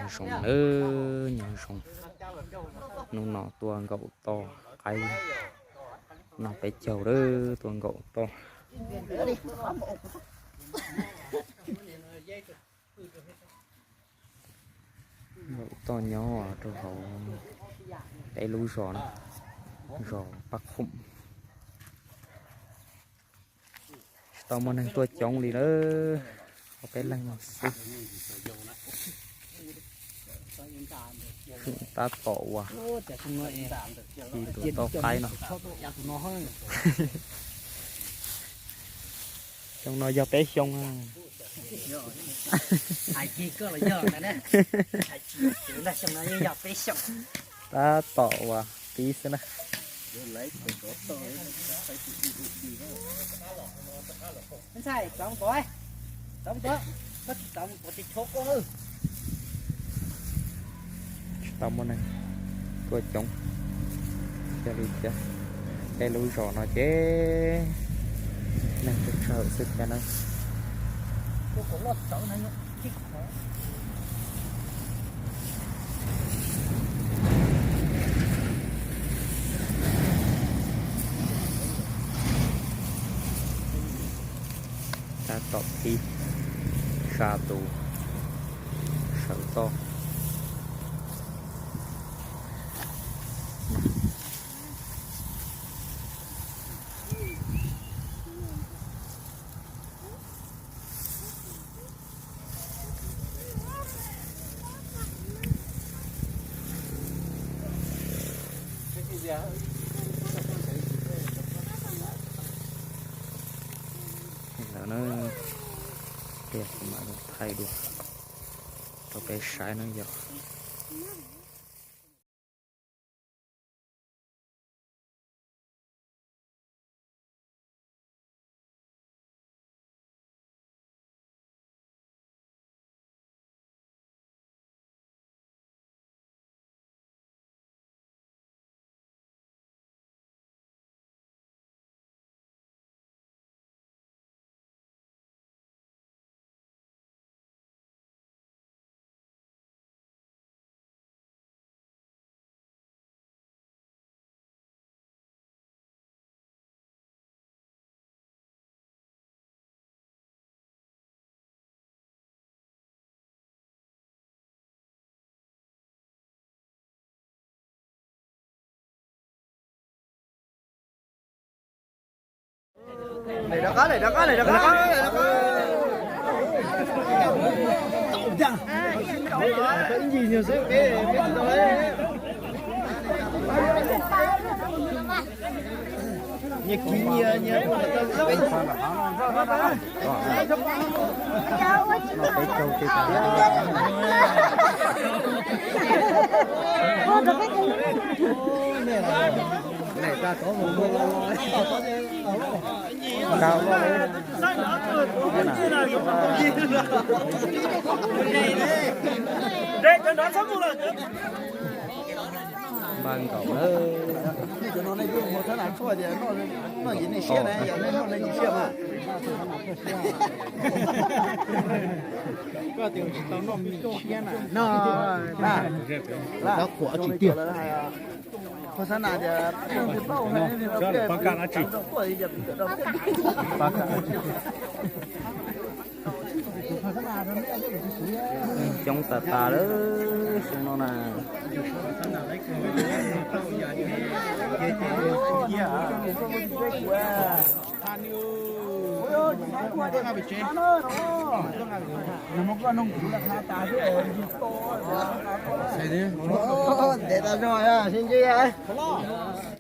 Nyob zoo nawb, nyob zoo. Hnub no tuaj nkaum toj qaib, no peb caug lawm, tuaj nkaum toj. Nkaum toj nyob rau hauv peb lub zos na, zos Paj Qhoom. Tsis tau muaj neeg tuaj coob li lawm, ob peb leeg no xwb. Tab tom uas ib tug toj qaib no. Xyoo no yog peb xyoo. Tab tom uas pib xwb na. Tsis tau muaj neeg tuaj coob, cia li cas peb lub zos no ces neeg tsawg tsawg xwb thiab na. Tab tom pib xa tus sawv toj. Lawm na, kuv mam thaij dua rau peb saib na yog. Npaj nkaus lawm. Noj, noj, noj, qhuav tsis tiag. Coob tas tas lawm xyoo no na. Ntev tas zog sib ntsib.